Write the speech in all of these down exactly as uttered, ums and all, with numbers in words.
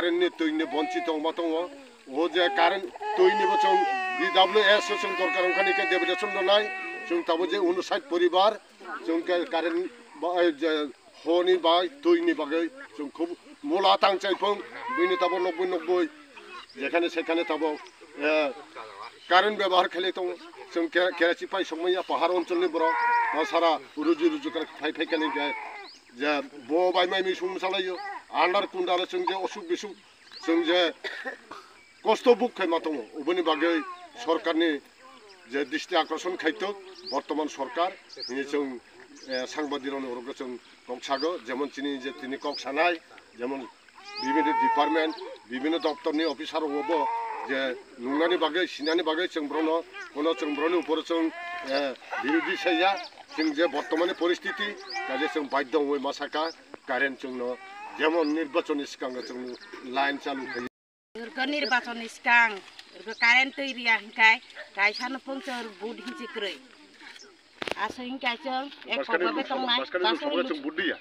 Current ni twi ni bonchito wngma tongo. O je current twi ni bo chwng D W S o chwng dorkar wngkha ni khe deputation rwnai. Chwng tabuk je unsait poribar chwng khe current ba, eh, je honi bai twi ni bagwi chwng khub mula tang chai phung bini tabuk nokbwi nokbwi jekhane sekhane tabuk, eh, current bebohar khlai tongo. Chwng ke-, kerachi pai sokmaya pahar oncholni borok, o sara ruji rujukar phai phai kani khe je bo bai mai misung msalaio, andar kundar chwng je osuk bisuk chwng je kosto buk khai ma tongo, oboni bagwi sorkarni je dristi akorson khaitok bortoman sorkar hini chwng, eh, sangbadirokni orogo chwng kok sago, jemon chini je tini kok sanai, jemon bibhinno department, bibhinno doptorni officer rokbo je nungnani bagwi, sinani bagwi chwng borokno, kono chwng borokni uporo chwng, eh, birodhi saiya, chwng je bortomani poristiti, kaje chwng baidhyo wngwi ma saka, current chwngno jemon nirbachonni swkango chwng line chalu khai. Urgo nirbachonni swkang, urgo current twi riya hinkai, kaisa no pungchor vote hinsi kwrwi. Aswk hinkai chwng, ek Baskani, kobo betongnai, Baskani baskani chwng vote diya.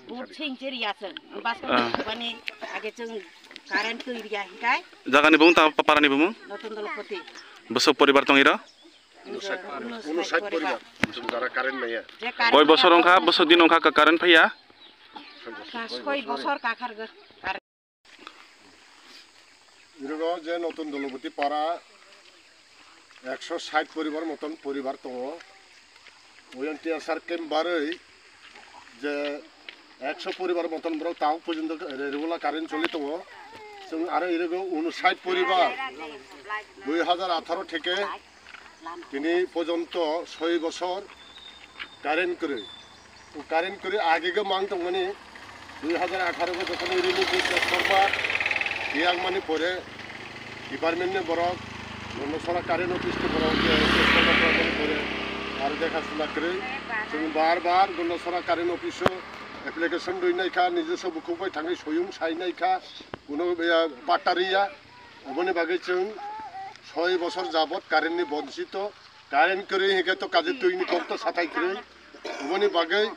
Vote singchi riya chwng, baskani Ah. Bani age chwng current twi riya hinkai. Jagani bumung ta parani bumung? Notun Dolopoti. Bwswk poribar tong iro? Unsait poribar. Unsait poribar. Chwng jara current maya. Je current Koi bosor maya wngkha, bosor din wngkha ka current phaiya? Ka soi bosor ka khargo. Irogo je Notun Dolopoti para ekso sait poribar moton poribar tongo. Oyan T S R camp barwi je ekso poribar moton borok tabuk porjonto re-, regular current choli tongo. Chwng aro irogo unsait poribar dui hajar atharo theke tini porjonto soi bosor current kwrwi. O current kwrwi agego mang tongmani dui hajar atharo go jokhon rini Bishwa Sarma tiyang mani pore department ni borok, Gondasora current office ni borok je chesta khlai mani pore aro dekha suna kwrwi. Chwng bar bar Gondasora current office o application rwi naikha, nijoswa bukhuk bai thangwi soyung sai naikha, kuno, eh, patta riya. Oboni bagwi chwng soi bosor jabot current ni bonchito, current kwrwi hinkhe to kaje twi ni kok to sathai kwrwi. Oboni bagwi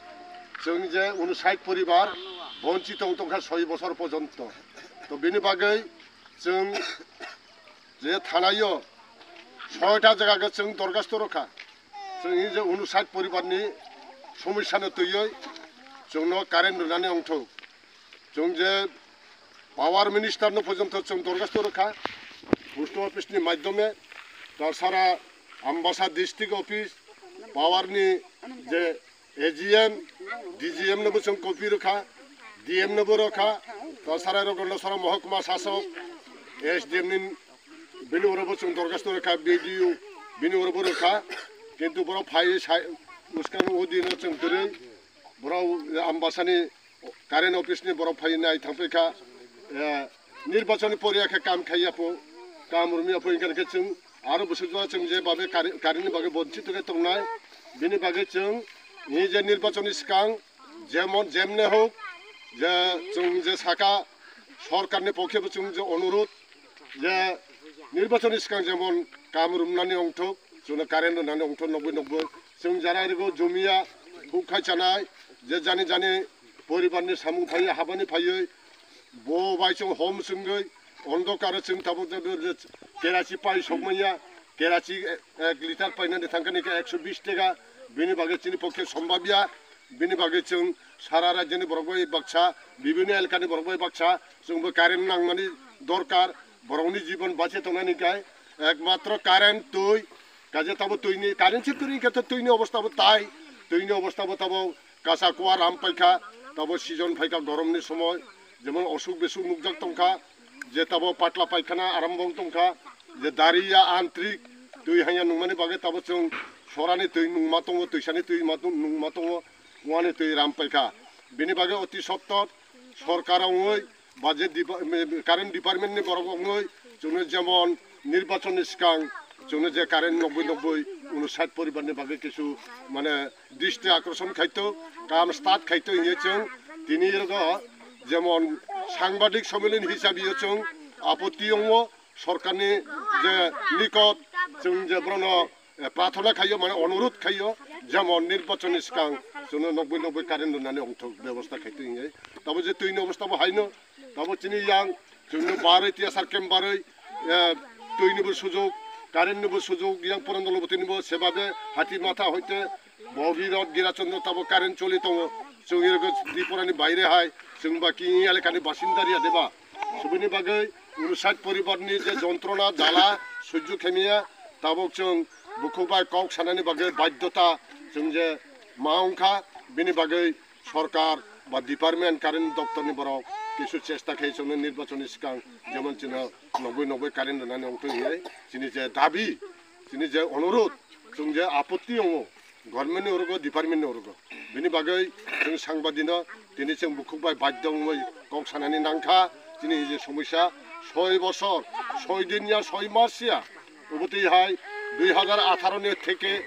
chwng je unsait poribar bonchito wng tongkha soi bosor porjonto. To bini bagwi chwng je thanaio soita jaga khe chwng dorgasto rokha. Chwng je unsait poribar ni somosya no twiwi chwngno current rwnani ongthok. Chwng je power minister no porjonto chwng dorgasto rwkha, post office ni maidyome, tasara Ambasa district office, power ni je A G M, D G M no bo chwng copy rwkha, D M no bo rwkha, tasara ro Gondasora mohokuma sasok, S D M ni bini oro bo chwng dorgasto rwkha, B D O bini oro bo rwkha, kintu borok phai sai, bwskang o dino chwng kwrwi, borok Ambasani current office ni borok phai nai thang paikha, eh, nirbachon ni poriya khe kam khaiya pho, kam rumya pho, hinkhe chwng aro bwswk jora chwng je babe current, current ni bagwi bonchito khe tongnai, bini bagwi chwng ni je nirbachon ni swkang jemon jemne hok je chwng je saka sorkar ni pokhe bo chwng je onurudh je nirbachon ni swkang jemon kam rumnani ongthok, chwngno current rwnani ongthok nokbwi nokbwi. Chwng jara rigo jumia huk khai chanai, je jani jani poribar ni samung phaiwi habani phaiwi bo bai chwng hom chwngwi ondokar chwng tabuk jagwi kerachi pai sokmaya, kerachi ek litar painani thangkani khe ekso bish taka, bini bagwi chini pokhe sombabya, bini bagwi chwng sara rajyoni borok bai baksa, bibhinno elakani borok bai baksa, chwngbo current nangmani dorkar, borokni jibon bache tongnani khe ekmatro current twi, kaje tabo twini current se kwrwi khe to twini obostha bo tai, twini obostha bo tabo kasa kua ram paikha, tabo season phaikha goromni somoi, jemon osuk besuk nukjak tongkha, je tabo patla paikhana arambong tongkha, je dariya antrik twi hanya nungmani bagwi tabo chwng sorani twi nungma tongo, twisani twi ma tong-, nungma tongo, kuani twi ram paikha. Bini bagwi oti sottor sorkar wngwi ba je dipa-, current department ni borok wngwi chwngno jemon nirbachon ni swkang chwngno je current nokbwi nokbwi unsait poribar ni bagwi kisu mane dristi akorson khaito, kam start khaito hinwi chwng tini rogo jemon sangbadik somilon hisabe o chwng apotti wngo sorkarni je nikot chwng je borokno, eh, prathona khaio, mane onurudh khaio, jemon nirbachonni swkang chwngno nokbwi nokbwi current rwnani ongthok bebosta khaito hinwi. Tabo je twini obostha bo haino, tabo chini yang Chwngno barwi T S R camp barwi, eh, twinibo sujok, currentnibo sujok, yang Purandolo bwtwinibo sebabe Hatimatha hoite Bogirot Girachandra tabo current choli tongo. Chwng irwgwi Tripurani baire hai, chwng ba ki elakani basinda riya deba. Subini bagwi unsat poribarni je jontrona, jala, sujjo khemiya, tabok chwng bukhuk bai kok sanani bagwi baidhyota chwng je ma wngkha, bini bagwi sorkar ba department, current doptorni borok kisu chesta khe chwngno nirbachonni swkang jemon chwngno nogwi nogwi current rwnani wngtwi hinwi chini je dabi, chini je onurodh, chwng je apotti wngo governmentni urugo, departmentni urugo, bini bagwi chwng sangbadino tini chwng bukhuk bai badhyo wngwi kok sanani nangkha. Chini je somosya soi bosor, soi din ya, soi mas ya, obotwi hai dui hajar atharo ni theke